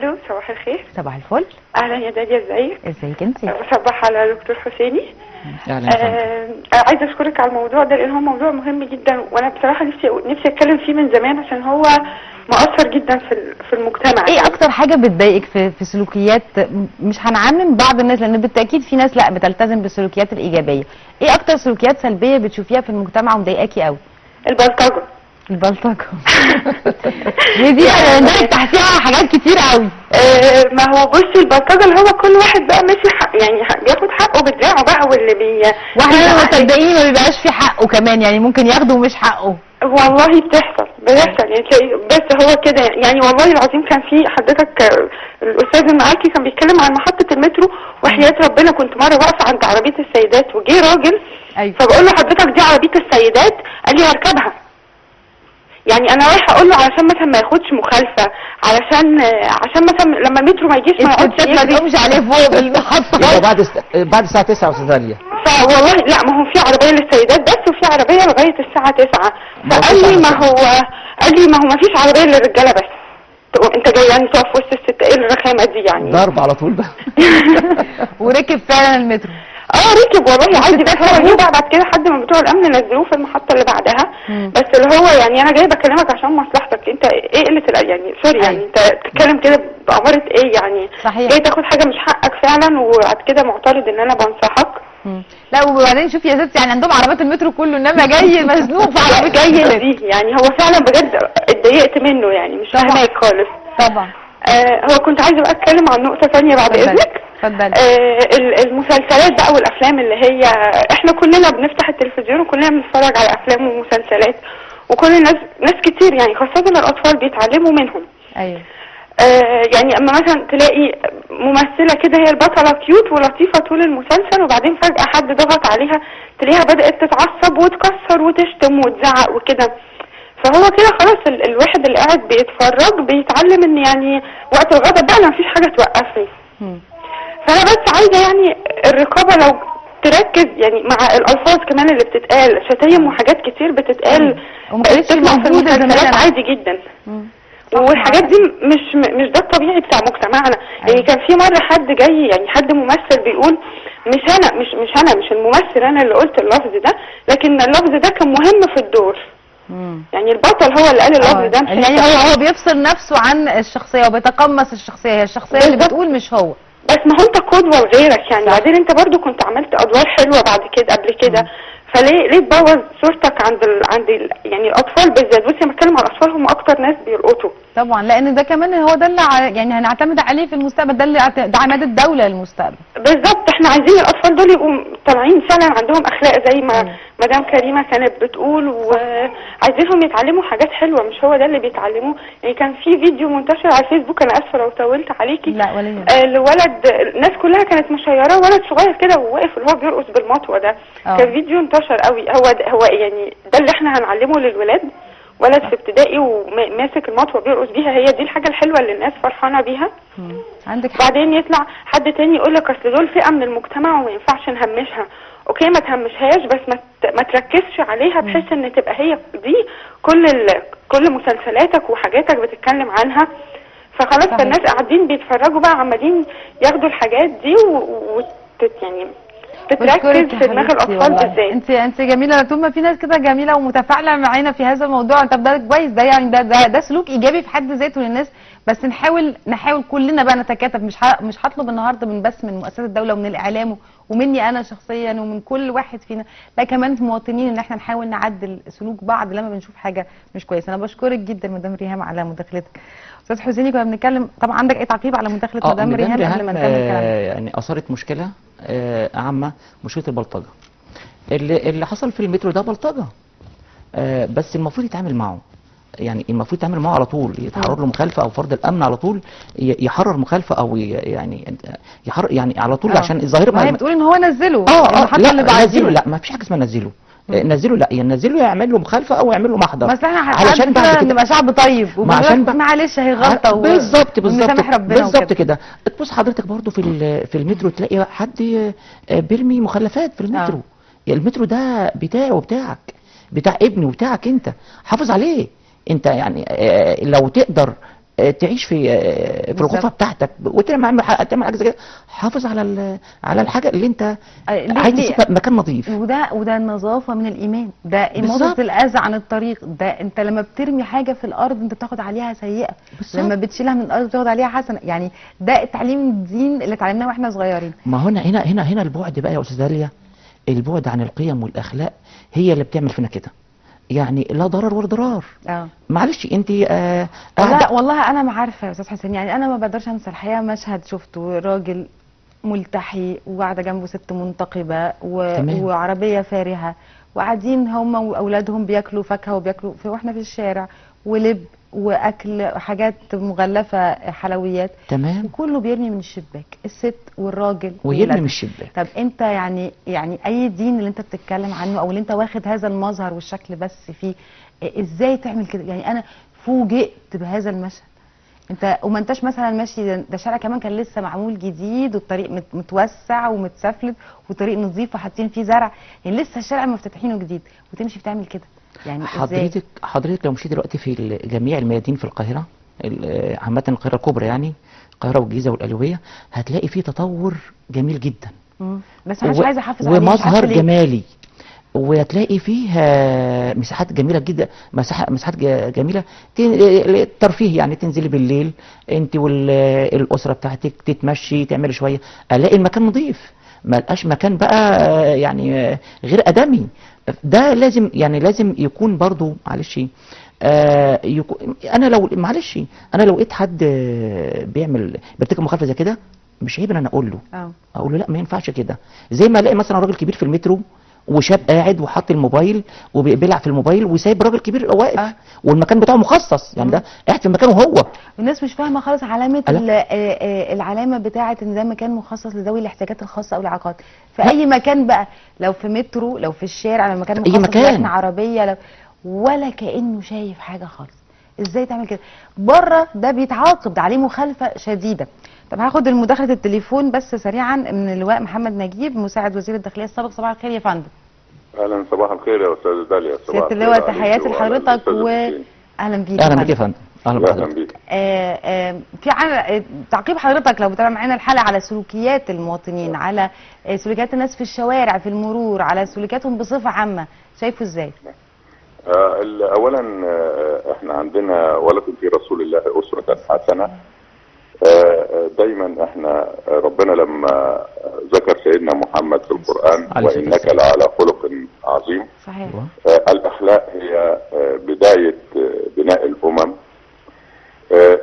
الو، صباح الخير. صباح الفل. اهلا يا داليا، ازيك؟ ازيك انت؟ بصبح على دكتور حسيني. اهلا. عايزه اشكرك على الموضوع ده لان هو موضوع مهم جدا، وانا بصراحة نفسي اتكلم فيه من زمان عشان هو مؤثر جدا في المجتمع. ايه اكتر حاجة بتضايقك في سلوكيات، مش هنعمم بعض الناس لان بالتاكيد في ناس لا بتلتزم بالسلوكيات الايجابية، ايه اكتر سلوكيات سلبية بتشوفيها في المجتمع ومضايقاكي قوي؟ البلطجه. البلطجه ودي انا تحتيها حاجات كتير قوي. ما هو بصي، البلطجه اللي هو كل واحد بقى ماشي حق، يعني بياخد حقه بدراعه بقى، واللي واحنا صدقيني ما بيبقاش في حقه كمان، يعني ممكن ياخده ومش حقه. والله بتحصل يعني تلاقي، بس هو كده يعني. والله العظيم كان في حضرتك الاستاذ اللي معاكي كان بيتكلم عن محطة المترو، وحياه ربنا كنت مرة واقفة عند عربية السيدات وجه راجل. أيوة. فبقول له حضرتك دي عربية السيدات، قال لي هركبها. يعني انا رايحة اقول له علشان مثلا ما ياخدش مخالفة، علشان مثلا لما المترو ما يجيش ما يقعدش ما تقومش عليه فوق بالمحطه. يبقى بعد الساعة 9 يا استاذه داليا. فوالله لا، ما هو في عربية للسيدات بس، وفي عربية لغاية الساعة 9. فقال لي ما هو، قال لي ما هو ما فيش عربية للرجاله بس، انت جاي يعني تقف وسط الست، ايه الرخامه دي يعني؟ ضرب على طول بقى. وركب فعلا المترو. ركب والله عادي، بس هو جه بقى بعد كده حد من بتوع الامن نزلوه في المحطة اللي بعدها. بس اللي هو يعني انا جاي بكلمك عشان مصلحتك انت، ايه قلة يعني sorry يعني انت بتتكلم كده بأمارة ايه يعني؟ صحيح. جاي تاخد حاجة مش حقك فعلا، وبعد كده معترض ان انا بنصحك. لا وبعدين شوفي يا ستي، يعني عندهم عربيات المترو كله، انما جاي مزنوق في عربية جاي دي يعني. هو فعلا بجد اتضايقت منه يعني، مش فاهماك خالص. طبعا. هو كنت عايزه بقى اتكلم عن نقطة ثانية بعد اذنك. اتفضلي. المسلسلات بقى والافلام اللي هي احنا كلنا بنفتح التلفزيون وكلنا بنتفرج على افلام ومسلسلات، وكل الناس، ناس كتير يعني خاصة الاطفال بيتعلموا منهم. ايوه. يعني اما مثلا تلاقي ممثلة كده هي البطلة cute ولطيفة طول المسلسل، وبعدين فجاة حد ضغط عليها تلاقيها بدات تتعصب وتكسر وتشتم وتزعق وكده. فهو كده خلاص الواحد اللي قاعد بيتفرج بيتعلم ان يعني وقت الغضب بقى انا مفيش حاجة توقفني. فانا بس عايزه يعني الرقابة لو تركز يعني مع الالفاظ كمان اللي بتتقال، شتايم وحاجات كتير بتتقال وما كانتش موجودة زمان، عادي جدا. والحاجات دي مش ده الطبيعي بتاع مجتمعنا. يعني كان في مرة حد جاي يعني حد ممثل بيقول مش انا مش انا مش الممثل انا اللي قلت اللفظ ده، لكن اللفظ ده كان مهم في الدور. يعني البطل هو اللي قال اللفظ ده، يعني هو بيفصل نفسه عن الشخصية وبيتقمص الشخصية، هي الشخصية اللي بتقول مش هو. بس ما هو انت قدوة لغيرك يعني. بعدين انت برضو كنت عملت ادوار حلوة بعد كده قبل كده، فليه ليه تبوظ صورتك عند يعني الاطفال بالذات؟ بصي انا بتكلم على الاطفال، هم اكتر ناس بيلقطوا طبعا، لان ده كمان هو ده اللي يعني هنعتمد عليه في المستقبل، ده اللي ده عماد الدولة للمستقبل. بالظبط، احنا عايزين الاطفال دول يبقوا طالعين فعلا عندهم اخلاق زي ما مدام كريمة كانت بتقول، وعايزينهم يتعلموا حاجات حلوة، مش هو ده اللي بيتعلموه. يعني كان في فيديو منتشر على الفيسبوك، انا اسفه لو طولت عليكي. لا ولا يهمك. لولد الناس كلها كانت مشيراه، ولد صغير كده وواقف اللي هو بيرقص بالمطوه ده. كان فيديو انتشر قوي. هو يعني ده اللي احنا هنعلمه للولاد؟ ولد في ابتدائي وماسك المطوه بيرقص بيها، هي دي الحاجة الحلوة اللي الناس فرحانة بيها؟ عندك حق. بعدين يطلع حد تاني يقول لك اصل دول فئة من المجتمع وما ينفعش نهمشها. okay ما تهمشهاش، بس ما تركزش عليها بحيث ان تبقى هي دي كل مسلسلاتك وحاجاتك بتتكلم عنها. فخلاص فالناس قاعدين بيتفرجوا بقى عمالين ياخدوا الحاجات دي يعني بتركز في دماغ الاطفال بالذات. انت جميلة، طول ما في ناس كده جميلة ومتفاعله معانا في هذا الموضوع. طب ده كويس، ده يعني ده سلوك ايجابي في حد ذاته للناس. بس نحاول كلنا بقى نتكاتف. مش هطلب النهارده من بس من مؤسسات الدولة ومن الاعلام ومني انا شخصيا ومن كل واحد فينا، لا كمان مواطنين، ان احنا نحاول نعدل سلوك بعض لما بنشوف حاجة مش كويسة. انا بشكرك جدا مدام ريهام على مداخلتك. استاذ حسيني كنا بنتكلم، طبعا عندك اي تعقيب على مداخله مدام ريهام قبل ما نكمل كلامنا؟ يعني اثارت مشكلة عامة، مشكلة البلطجه اللي حصل في المترو ده بلطجه، بس المفروض يتعامل معه، يعني المفروض يتعامل معه على طول، يتعرض له مخالفة او فرض الامن على طول يحرر مخالفة او يعني يحرر يعني على طول، عشان الظاهرة ما هي بتقول ان هو نزله لا نزله، لا ما فيش حاجة اسمها نزله، نزله لا، يعني نزله يعمل له مخالفة او يعمل له محضر، بس احنا علشان بعد كده نبقى شعب طيب وعشان معلش هي غلطه بالظبط بالظبط بالظبط كده. تبص حضرتك برضو في المترو تلاقي حد بيرمي مخلفات في المترو. يعني المترو ده بتاعي وبتاعك، بتاع ابني وبتاعك، انت حافظ عليه انت، يعني لو تقدر تعيش في الغرفة بتاعتك وتعمل حاجة زي كده، حافظ على على الحاجة اللي انت عايز تسيب مكان نظيف. وده النظافة من الايمان، ده اماطة الاذى عن الطريق، ده انت لما بترمي حاجة في الارض انت بتاخد عليها سيئه، لما بتشيلها من الارض بتاخد عليها حسنه، يعني ده تعليم الدين اللي اتعلمناه واحنا صغيرين. ما هنا هنا هنا هنا البعد بقى يا استاذه داليا، البعد عن القيم والاخلاق هي اللي بتعمل فينا كده، يعني لا ضرر ولا ضرار. معلش انت لا والله انا ما عارفه يا استاذ حسين، يعني انا ما بقدرش انسى الحقيقة مشهد شفته، راجل ملتحي وقاعدة جنبه ست منتقبه وعربية فارهه، وقاعدين هم واولادهم بياكلوا فاكهة وبياكلوا واحنا في الشارع، ولب واكل حاجات مغلفه حلويات، تمام، وكله بيرمي من الشباك، الست والراجل ويرمي من الشباك. طب انت يعني اي دين اللي انت بتتكلم عنه او اللي انت واخد هذا المظهر والشكل بس فيه، ازاي تعمل كده؟ يعني انا فوجئت بهذا المشهد. انت وما انتش مثلا ماشي، ده شارع كمان كان لسه معمول جديد والطريق متوسع ومتسفلت وطريق نظيف وحاطين فيه زرع، يعني لسه الشارع مفتتحينه جديد وتمشي بتعمل كده، يعني حضرتك لو مشيت دلوقتي في جميع الميادين في القاهرة، عامة القاهرة الكبرى، يعني القاهرة والجيزة والقليوبية، هتلاقي فيه تطور جميل جدا. بس انا مش عايزة احافظ عليه ومظهر جمالي، وهتلاقي فيه مساحات جميلة جدا، مساحات جميلة للترفيه، يعني تنزلي بالليل انت والأسرة بتاعتك تتمشي تعملي شوية، الاقي المكان نظيف، ما لقاش مكان بقى يعني غير آدمي. ده لازم، يعني لازم يكون برضو معلش، انا لو معلش انا لو لقيت حد بيعمل بيرتكب مخالفة زي كده، مش عيب ان انا اقول له، اقول له لا ما ينفعش كده. زي ما الاقي مثلا راجل كبير في المترو وشاب قاعد وحاط الموبايل وبيلعب في الموبايل وسايب راجل كبير واقف، والمكان بتاعه مخصص، يعني ده قاعد في مكانه هو. الناس مش فاهمه خالص علامة العلامة بتاعه ان ده مكان مخصص لذوي الاحتياجات الخاصة او الاعاقات في اي مكان بقى، لو في مترو، لو في الشارع، لو مكان مخصص لركن عربية، لو ولا كانه شايف حاجة خالص. ازاي تعمل كده؟ بره ده بيتعاقب، ده عليه مخالفة شديدة. طب هاخد المداخلة التليفون بس سريعا من اللواء محمد نجيب مساعد وزير الداخلية السابق. صباح الخير يا فندم. اهلا، صباح الخير يا استاذه داليا. صباح سيادة اللواء، تحياتي لحضرتك واهلا بيك. اهلا بيك يا فندم. اهلا بحضرتك. في تعقيب حضرتك لو بتابع معانا الحلقة على سلوكيات المواطنين، على سلوكيات الناس في الشوارع، في المرور، على سلوكياتهم بصفة عامة، شايفه ازاي؟ اولا احنا عندنا ولكم في رسول الله اسوة حسنه. دايما احنا ربنا لما ذكر سيدنا محمد في القرآن وإنك لعلى خلق عظيم. صحيح. الأخلاق هي بداية بناء الأمم.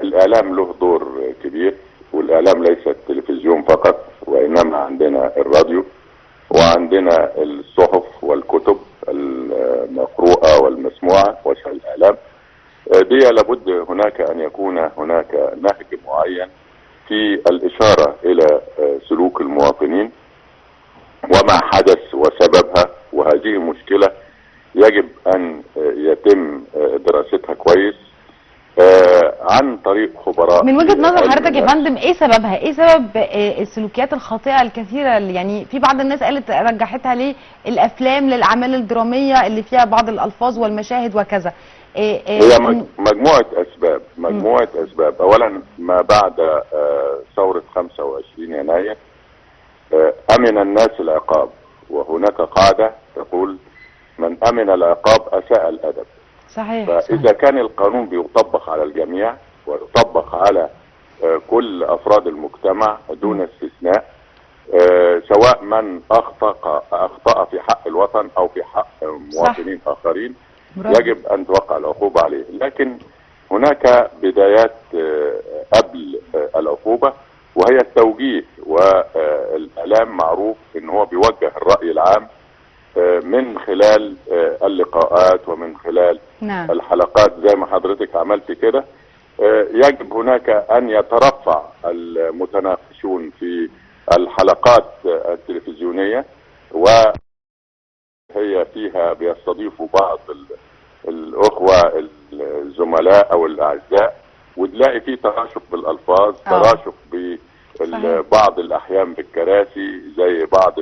الإعلام له دور كبير، والإعلام ليس التلفزيون فقط، وإنما عندنا الراديو وعندنا الصحف والكتب المقروءة والمسموعة وسائل الإعلام دي. لابد هناك أن يكون هناك نهج معين في الإشارة إلى سلوك المواطنين وما حدث وسببها، وهذه مشكلة يجب أن يتم دراستها كويس عن طريق خبراء. من وجهة نظر حضرتك يا فندم ايه سببها؟ ايه سبب السلوكيات الخاطئة الكثيرة اللي يعني في بعض الناس قالت رجحتها للأفلام، للأعمال الدرامية اللي فيها بعض الألفاظ والمشاهد وكذا؟ هي مجموعة أسباب، مجموعة أسباب. أولا ما بعد ثورة 25 يناير أمن الناس العقاب، وهناك قاعدة تقول من أمن العقاب أساء الأدب. صحيح. فإذا كان القانون بيطبق على الجميع ويطبق على كل أفراد المجتمع دون استثناء، سواء من اخطأ في حق الوطن او في حق مواطنين اخرين، برافو. يجب ان توقع العقوبة عليه. لكن هناك بدايات قبل العقوبة، وهي التوجيه. والاعلام معروف ان هو بيوجه الراي العام من خلال اللقاءات ومن خلال نعم. الحلقات زي ما حضرتك عملت كده. يجب هناك أن يترفع المتناقشون في الحلقات التلفزيونية، وهي فيها بيستضيفوا بعض الأخوة الزملاء أو الأعزاء، وتلاقي فيه تراشق بالألفاظ، تراشق بعض الأحيان بالكراسي زي بعض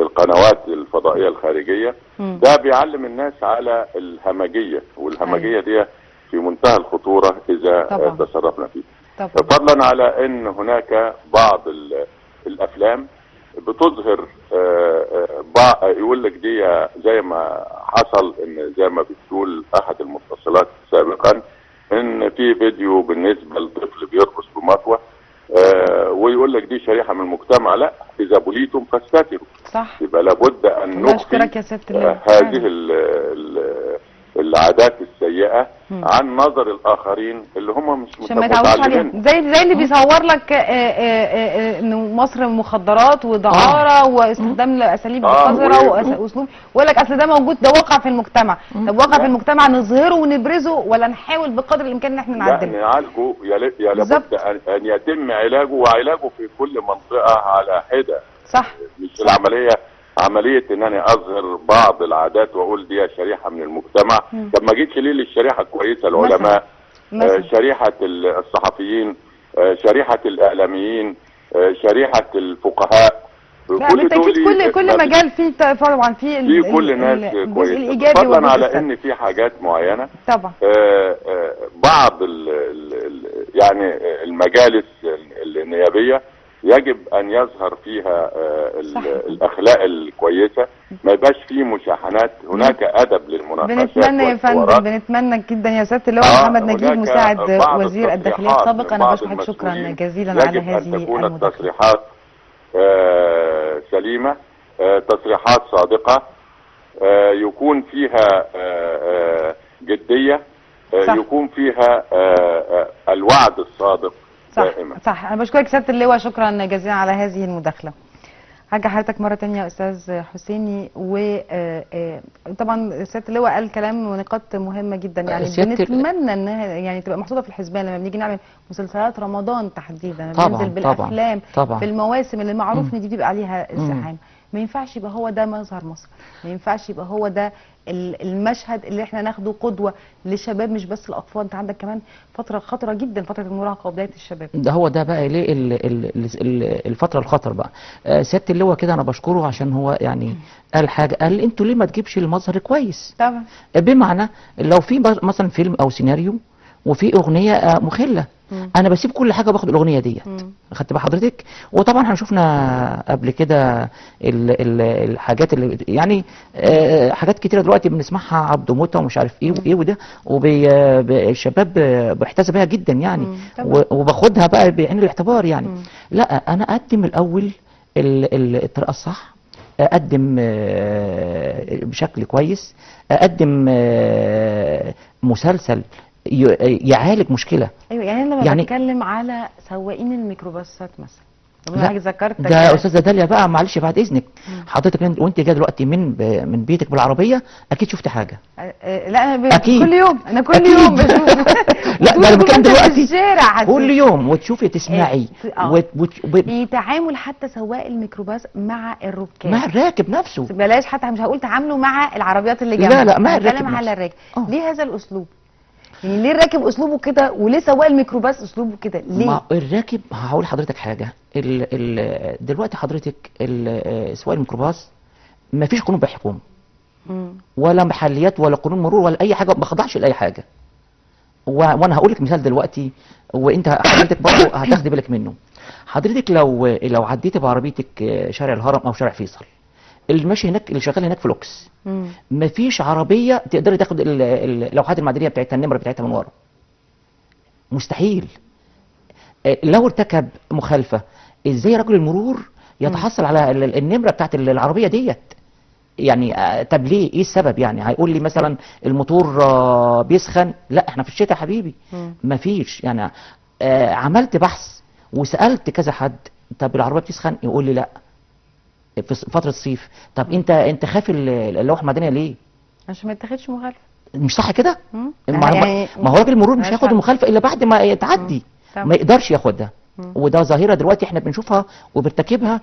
القنوات الفضائية الخارجية. ده بيعلم الناس على الهمجية، والهمجية دي في منتهى الخطورة إذا تصرفنا فيه. فضلا على أن هناك بعض الأفلام بتظهر يقول لك دي زي ما حصل، إن زي ما بتقول أحد المتصلات سابقا إن في فيديو بالنسبة لطفل بيرقص بمطوة، ويقول لك دي شريحة من المجتمع. لا، إذا بليتم فاستتروا. صح. يبقى لابد أن نخفي هذه العادات السيئة عن نظر الآخرين اللي هم مش متعلمين. زي اللي بيصور لك إنه مصر مخدرات ودعارة واستخدام لأساليب قذرة وأسلوب، ويقول لك أصل ده موجود، ده واقع في المجتمع. طب واقع في المجتمع نظهره ونبرزه ولا نحاول بقدر الإمكان إن احنا نعدله؟ لا، نعالجه. يا لابد أن يتم علاجه، وعلاجه في كل منطقة على حدة. صح. مش العملية عملية ان انا اظهر بعض العادات واقول دي شريحة من المجتمع. طب ما جيتش ليه للشريحة الكويسة، العلماء، شريحة الصحفيين، شريحة الاعلاميين، شريحة الفقهاء. بالتأكيد كل مجال فيه طبعا في كل ناس كويسة. فضلا على ان في حاجات معينة طبعا بعض يعني المجالس النيابية يجب ان يظهر فيها الاخلاق الكويسة، ما يبقاش فيه مشاحنات، هناك ادب للمناقشات. بنتمنى يا فندم، بنتمنى جدا يا سيادة اللواء محمد نجيب مساعد وزير الداخلية السابق. انا بشكرك شكرا جزيلا على هذه المداخلة. يجب ان تكون التصريحات سليمة، تصريحات صادقة، يكون فيها جدية، يكون فيها الوعد الصادق. صح دائما. صح. انا بشكرك سيادة اللواء، شكرا جزيلا على هذه المداخلة. هرجع حضرتك مرة ثانية يا استاذ حسيني، وطبعا سيادة اللواء قال كلام ونقاط مهمة جدا، يعني بنتمنى انها يعني تبقى محطوطة في الحسبان لما بنيجي نعمل مسلسلات رمضان تحديدا، بننزل بالافلام طبعًا. في المواسم اللي معروف ان دي بيبقى عليها الزحام. ما ينفعش يبقى هو ده مظهر مصر، ما ينفعش يبقى هو ده المشهد اللي احنا ناخده قدوة للشباب، مش بس الاطفال. انت عندك كمان فترة خطره جدا، فترة المراهقة وبداية الشباب. ده هو ده بقى ليه الفترة الخطر بقى. سيادة اللواء كده انا بشكره عشان هو يعني قال حاجة، قال انتوا ليه ما تجيبش المظهر كويس؟ طبعا. بمعنى لو في مثلا فيلم او سيناريو وفي اغنية مخله، انا بسيب كل حاجة باخد الاغنية ديت. خدت بقى حضرتك؟ وطبعا احنا شفنا قبل كده الحاجات اللي يعني حاجات كتيرة دلوقتي بنسمعها، عبده موته ومش عارف ايه وايه وده، والشباب بيحتذى بيها جدا يعني، وباخدها بقى بعين الاعتبار يعني. لا، انا اقدم الاول الطريقة الصح، اقدم بشكل كويس، اقدم مسلسل يعالج مشكلة. ايوه، يعني انا لما بتكلم على سواقين الميكروباصات مثلا، لا ذكرت ده استاذه داليا بقى، معلش بعد اذنك حضرتك وانت جاية دلوقتي من بيتك بالعربية اكيد شفت حاجة. لا انا أكيد. كل يوم، انا كل أكيد. يوم بشوف. لا ده انا بتكلم دلوقتي كل يوم، وتشوفي تسمعي تعامل حتى سواق الميكروباص مع الركاب، مع الراكب نفسه. بلاش حتى، مش هقول تعامله مع العربيات اللي جنبه، لا لا، مع الراكب نفسه. على الراكب. ليه هذا الاسلوب؟ يعني ليه الراكب اسلوبه كده، وليه سواق الميكروباص اسلوبه كده؟ ليه؟ ما الراكب، هقول لحضرتك حاجة، دلوقتي حضرتك سواق الميكروباص ما فيش قانون بيحكمه، ولا محليات ولا قانون مرور ولا اي حاجة، ما خضعش لاي حاجة. وانا هقول لك مثال دلوقتي، وانت حضرتك برضه هتاخدي بالك منه. حضرتك لو عديتي بعربيتك شارع الهرم او شارع فيصل، اللي ماشي هناك، اللي شغال هناك فلوكس، مفيش عربية تقدري تاخد اللوحات المعدنية بتاعتها، النمرة بتاعتها من ورا، مستحيل. لو ارتكب مخالفة، ازاي رجل المرور يتحصل على النمرة بتاعت العربية ديت. يعني طب ليه؟ ايه السبب؟ يعني هيقول لي مثلا الموتور بيسخن، لا احنا في الشتاء حبيبي. مفيش. يعني عملت بحث وسألت كذا حد، طب العربية بتسخن؟ يقول لي لا في فترة الصيف. طب انت خايف اللوحة المعدنية ليه؟ عشان ما يتاخدش مخالفة. مش صح كده؟ ما هو راجل المرور مش هياخد المخالفة الا بعد ما تعدي، ما يقدرش ياخدها. وده ظاهرة دلوقتي احنا بنشوفها وبنرتكبها.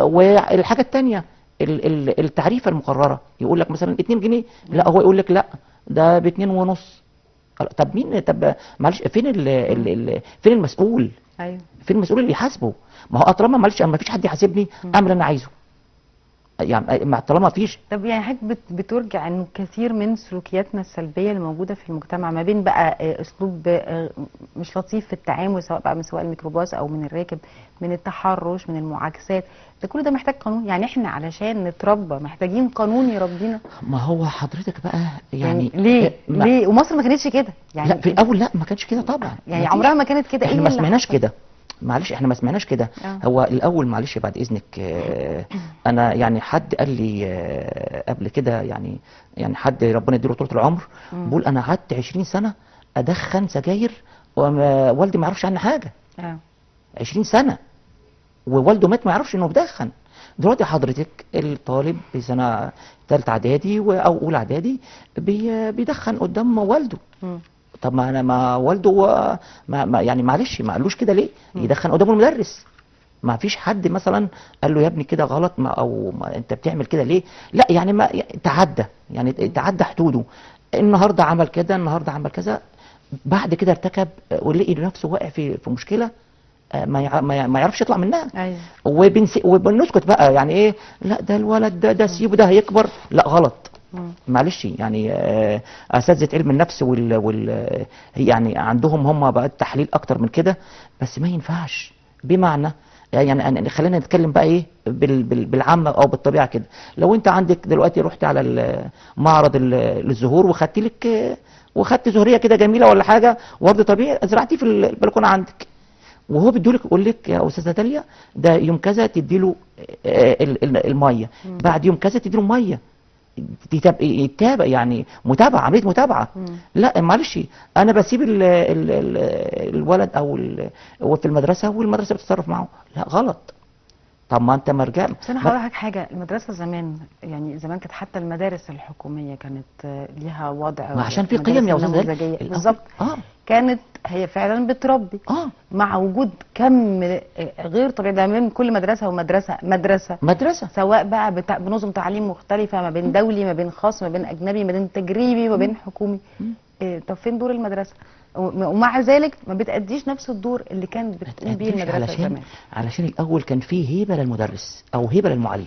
والحاجة التانية التعريفة المقررة، يقول لك مثلا 2 جنيه، لا هو يقول لك لا ده ب2.5. طب مين؟ طب معلش فين فين المسؤول؟ ايوه فين المسؤول اللي يحاسبه؟ ما هو طالما معلش ما فيش حد يحاسبني اعمل اللي انا عايزه. يعني طالما فيش. طب يعني حضرتك بترجع انه كثير من سلوكياتنا السلبية اللي موجودة في المجتمع، ما بين بقى اسلوب مش لطيف في التعامل، سواء بقى من سواق الميكروباص او من الراكب، من التحرش، من المعاكسات، ده كل ده محتاج قانون. يعني احنا علشان نتربى محتاجين قانون يربينا. ما هو حضرتك بقى يعني ليه ليه ومصر ما كانتش كده؟ يعني لا في الاول لا ما كانش كده طبعا، يعني عمرها ما كانت كده. احنا ما سمعناش كده، معلش احنا ما سمعناش كده. هو الاول معلش بعد اذنك، انا يعني حد قال لي قبل كده، يعني حد ربنا يديله طولة العمر، بيقول انا قعدت 20 سنة ادخن سجاير ووالدي ما يعرفش عني حاجة. 20 سنة ووالده مات ما يعرفش انه بدخن. دلوقتي حضرتك الطالب في سنة ثالثة اعدادي او اولى اعدادي بيدخن قدام والده. طب ما انا ما والده ما يعني معلش ما قالوش كده ليه؟ يدخن قدام المدرس. ما فيش حد مثلا قال له يا ابني كده غلط، ما او ما انت بتعمل كده ليه؟ لا يعني ما تعدى، يعني تعدى حدوده. النهارده عمل كده، النهارده عمل كذا، بعد كده ارتكب ولقي نفسه واقع في مشكلة ما يعرفش يطلع منها. أيوة. وبنسكت بقى، يعني ايه؟ لا ده الولد ده سيبه ده هيكبر. لا غلط. معلش يعني اساتذة علم النفس وال يعني عندهم هم بقى التحليل اكتر من كده، بس ما ينفعش. بمعنى يعني خلينا نتكلم بقى ايه بالعامه او بالطبيعة كده. لو انت عندك دلوقتي رحت على معرض الزهور وخدت لك وخدت زهريه كده جميلة ولا حاجة، ورد طبيعي، زرعتيه في البلكونه عندك، وهو بيديلك يقول لك يا استاذه داليا ده يوم كذا تديله المية، بعد يوم كذا تديله مية، يتابع يعني متابعه، عملية متابعه. لا معلش انا بسيب ال ال ال الولد او هو في المدرسة والمدرسة بتتصرف معه، لا غلط. طب ما انت ما رجعت. بس انا هقول لك حاجة، المدرسة زمان يعني زمان كانت حتى المدارس الحكومية كانت ليها وضع، ما عشان في قيم يا استاذه بالظبط. كانت هي فعلا بتربي. مع وجود كم غير طبيعي ده من كل مدرسه ومدرسة مدرسه، سواء بقى بنظم تعليم مختلفة، ما بين دولي، ما بين خاص، ما بين اجنبي، ما بين تجريبي، ما بين حكومي. طب فين دور المدرسة؟ ومع ذلك ما بتأديش نفس الدور اللي كان بتقوم بيه المدرسة زمان. علشان الاول كان فيه هيبة للمدرس او هيبة للمعلم.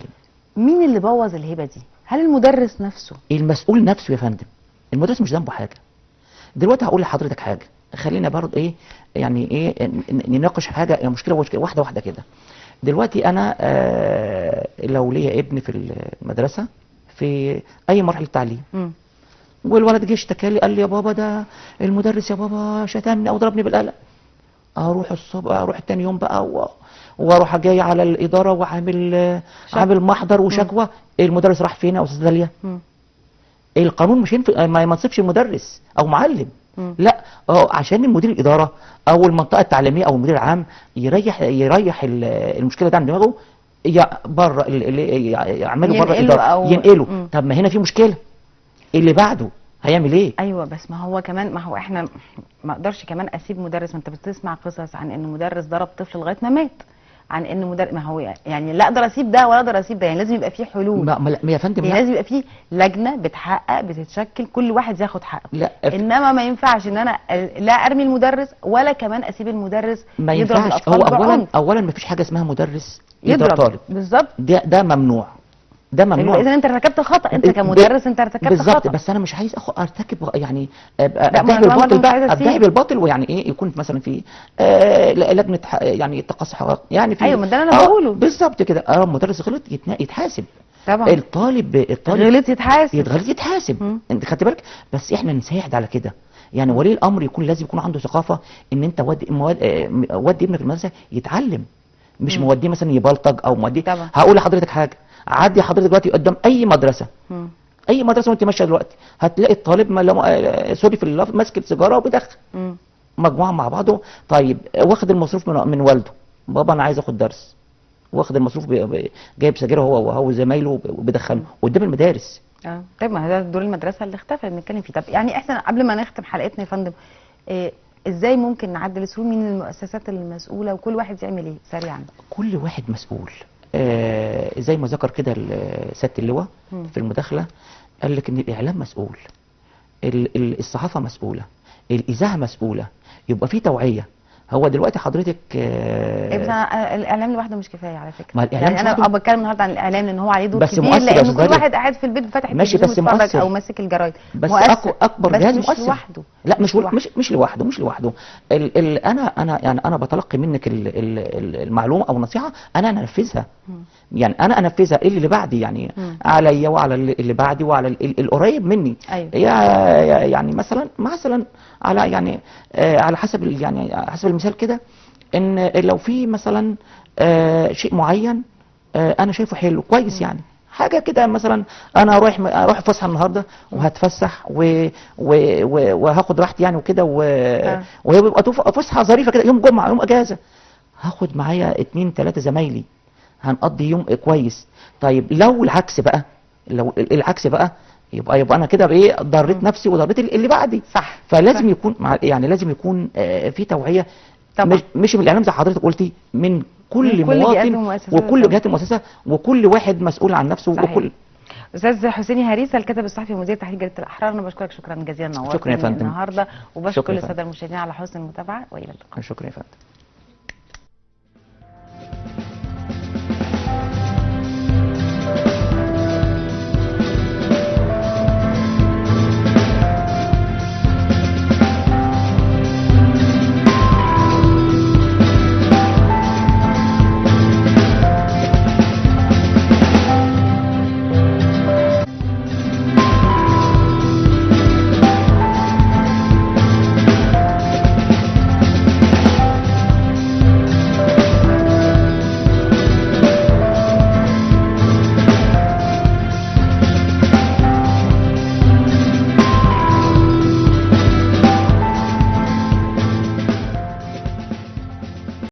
مين اللي بوظ الهيبة دي؟ هل المدرس نفسه؟ المسؤول نفسه يا فندم. المدرس مش ذنبه حاجة. دلوقتي هقول لحضرتك حاجة، خلينا برضه ايه يعني ايه نناقش حاجة، يعني مشكلة واحدة واحدة كده. دلوقتي انا لو ليا ابن في المدرسة في اي مرحلة تعليم، والولد جه اشتكى لي قال لي يا بابا ده المدرس يا بابا شتمني او ضربني بالقلم، اروح الصبح، اروح تاني يوم بقى واروح جاي على الادارة وعامل عامل محضر وشكوى. المدرس راح فين يا استاذ داليا؟ القانون مش ما ينصفش المدرس او معلم. لا عشان المدير الادارة او المنطقة التعليمية او المدير العام يريح المشكلة ده عن دماغه، بره يعمله بره الادارة، ينقله. طب ما هنا في مشكلة، اللي بعده هيعمل ايه؟ ايوه بس ما هو كمان، ما هو احنا ما اقدرش كمان اسيب مدرس. ما انت بتسمع قصص عن ان مدرس ضرب طفل لغاية ما مات، عن ان مدرس، ما هو يعني لا اقدر اسيب ده ولا اقدر اسيب ده، يعني لازم يبقى في حلول. ما يا فندم يعني لازم يبقى في لجنة بتحقق، بتتشكل، كل واحد ياخد حقه. لا انما ما ينفعش ان انا لا ارمي المدرس ولا كمان اسيب المدرس ما يضرب ينفعش. الاطفال. هو اولا ما فيش حاجة اسمها مدرس يضرب طالب. بالظبط، ده ممنوع، ده ممنوع. اذا انت ارتكبت خطا، انت كمدرس انت ارتكبت خطا بالظبط. بس انا مش عايز ارتكب يعني ادعي بالباطل بقى، ادعي بالباطل. ويعني ايه يكون مثلا في لجنة يعني تقصي حقائق، يعني في ايوه ما ده انا بقوله بالظبط كده. المدرس غلط يتحاسب طبعا، الطالب غلط يتحاسب، غلط يتحاسب. انت خدت بالك؟ بس احنا نساعد على كده. يعني ولي الامر يكون لازم يكون عنده ثقافة ان انت ودي ابنك المدرسة يتعلم، مش موديه مثلا يبلطج او موديه. طبعا. هقول لحضرتك حاجة، عدي حضرتك دلوقتي قدام اي مدرسه، اي مدرسه وانت ماشية دلوقتي هتلاقي الطالب ما sorry في اللفظ ماسك السيجارة وبيدخن، مجموعة مع بعضه. طيب واخد المصروف من والده، بابا انا عايز اخد درس، واخد المصروف جايب سجاير هو وهو زمايله وبيدخنوا قدام المدارس. طيب ما هذا دور المدرسة اللي اختفى اللي بنتكلم فيه. طب يعني احنا قبل ما نختم حلقتنا يا فندم، ازاي ممكن نعدل السلوك؟ مين المؤسسات المسؤولة وكل واحد يعمل ايه سريعا؟ كل واحد مسؤول. زي ما ذكر كده سيادة اللواء في المداخلة، قال لك ان الاعلام مسؤول، الصحافة مسؤولة، الاذاعة مسؤولة، يبقى في توعيه. هو دلوقتي حضرتك بس الاعلام لوحده مش كفاية على فكرة. ما الإعلام يعني انا بتكلم النهارده عن الاعلام لان هو عليه دور بس كبير، مؤثر يا لان أستاذ كل واحد قاعد في البيت فاتح ماشي، بس التلفزيون بيتفرج مؤثر. او ماسك الجرايد، بس مؤثر. اكبر بس جهاز مش مؤثر. لوحده. لا مش لوحده. مش لوحده، مش لوحده. ال ال انا انا يعني انا بتلقي منك ال ال المعلومة او النصيحة، انا انفذها. يعني انا انفذها، ايه اللي بعدي يعني عليا وعلى اللي بعدي وعلى القريب مني. أيوة. يعني مثلا على يعني على حسب يعني على حسب المثال كده، ان لو في مثلا شيء معين انا شايفه حلو كويس، يعني حاجة كده مثلا انا رايح فسحة النهارده وهتفسح وهاخد راحتي يعني وكده، وهي بيبقى فسحة ظريفة كده، يوم جمعه يوم اجازه، هاخد معايا 2 3 زمايلي، هنقضي يوم كويس. طيب لو العكس بقى، لو العكس بقى يبقى انا كده بايه ضريت نفسي وضريت اللي بعدي. صح. فلازم صح. يكون يعني لازم يكون في توعيه طبعا. مش من الاعلام زي حضرتك قلتي، من كل من كل جهات مواطن ومؤسسات وكل الدولة. جهات المؤسسة وكل واحد مسؤول عن نفسه. صحيح. وكل استاذ حسيني هريسه الكاتب الصحفي ومدير تحرير جريدة الاحرار، انا بشكرك شكرا جزيلا، نورتني شكرا يا فندم. النهارده، وبشكر شكرا كل يا فندم. السادة المشاهدين على حسن المتابعة، والى اللقاء. شكرا يا فندم.